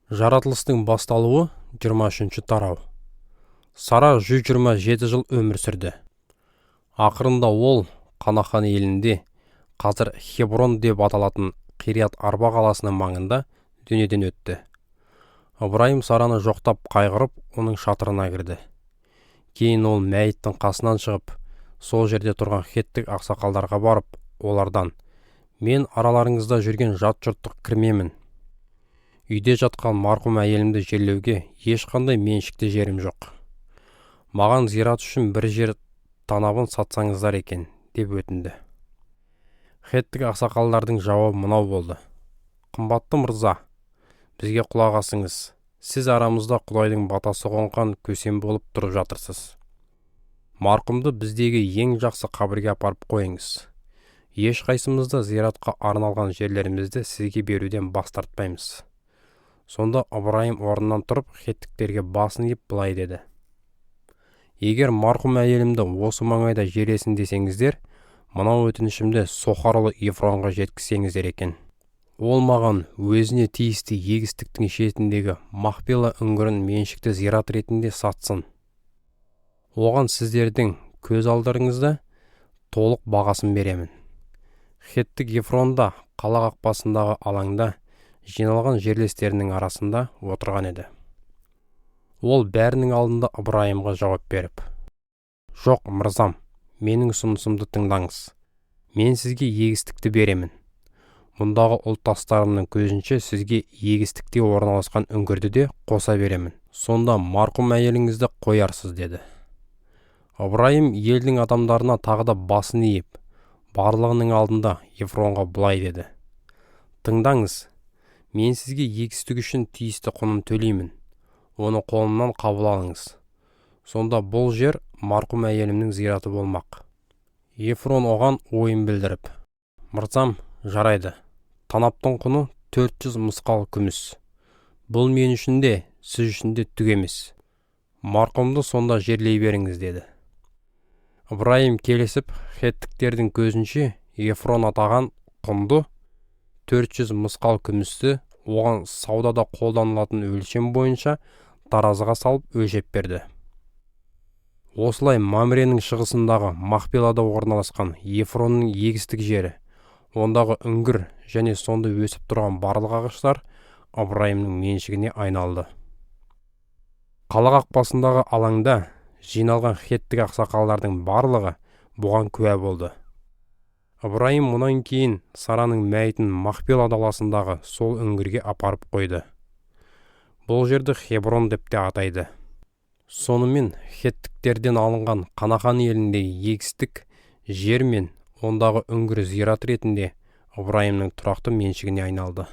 Жаратылыстың басталуы, 23 тарау. Сара 127 жыл өмір сүрді. Ақырында ол Қанахан елінде, қазір Хеброн деп аталатын Қирият Арба қаласының маңында дүниеден өтті. Ыбырайым Сараны жоқтап қайғырып, оның шатырына кірді. Кейін ол мәйіттің қасынан шығып, сол жерде тұрған хеттік ақсақалдарға барып, олардан: «Мен араларыңызда жүрген жат жұрттық кірмемін. Үйде жатқан марқұм әйелімді жерлеуге ешқандай меншікті жерім жоқ. Маған зират үшін бір жер танабын сатсаңыздар екен», – деп өтінді. Хеттік ақсақалдардың жауабы мынау болды: «Қымбатты мырза, бізге құлақ асыңыз. Сіз арамызда Құдайдың батасы қонған көсем болып тұрып жатырсыз. Марқұмды біздегі ең жақсы қабірге апарып қойыңыз. Ешқайсымыз да зиратқа арналған жерлерімізді сізге беруден бас тартпаймыз». Сонда Ыбырайым орнынан тұрып, хеттіктерге басын иіп, былай деді: «Егер марқұм әйелімді осы маңайда жерлесін десеңіздер, мынау өтінішімді Сохар ұлы Ефронға жеткізсеңіздер екен. Ол маған өзіне тиісті егістіктің шетіндегі Мақпела үңгірін меншікті зират ретінде сатсын. Оған сіздердің көз алдарыңызда толық бағасын беремін». Хеттік Ефрон да қала қақпасындағы алаңда жиналған жерлестерінің арасында отырған еді. Ол бәрінің алдында Ыбырайымға жауап беріп: «Жоқ, мырзам, менің ұсынысымды тыңдаңыз. Мен сізге егістікті беремін. Мұндағы ұлттастарымның көзінше сізге егістікте орналасқан үңгірді де қоса беремін. Сонда марқұм әйеліңізді қоярсыз», – деді. Ыбырайым елдің адамдарына тағы да басын иіп, барлығының алдында Ефронға былай деді: «Тыңдаңыз, мен сізге егістік үшін тиісті құнын төлеймін. Оны қолымнан қабыл алыңыз. Сонда бұл жер марқұм әйелімнің зираты болмақ». Ефрон оған ойын білдіріп: «Мырзам, жарайды. Танаптың құны 400 мысқал күміс. Бұл мен үшін де, сіз үшін де түк емес. Марқұмды сонда жерлей беріңіз», – деді. Ыбырайым келісіп, хеттіктердің көзінше Ефрон атаған құнды, 400 мысқал күмісті, оған саудада қолданылатын өлшем бойынша таразыға салып өлшеп берді. Осылай Мамренің шығысындағы Мақпелада орналасқан Ефронның егістік жері, ондағы үңгір және сонда өсіп тұрған барлық ағаштар Ыбырайымның меншігіне айналды. Қала қақпасындағы алаңда жиналған хеттік ақсақалдардың барлығы бұған куә болды. Ыбырайым мұнан кейін Сараның мәйітін Мақпела даласындағы сол үңгірге апарып қойды. Бұл жерді Хеброн деп те атайды. Сонымен хеттіктерден алынған Қанахан еліндегі егістік жер мен ондағы үңгір зират ретінде Ыбырайымның тұрақты меншігіне айналды.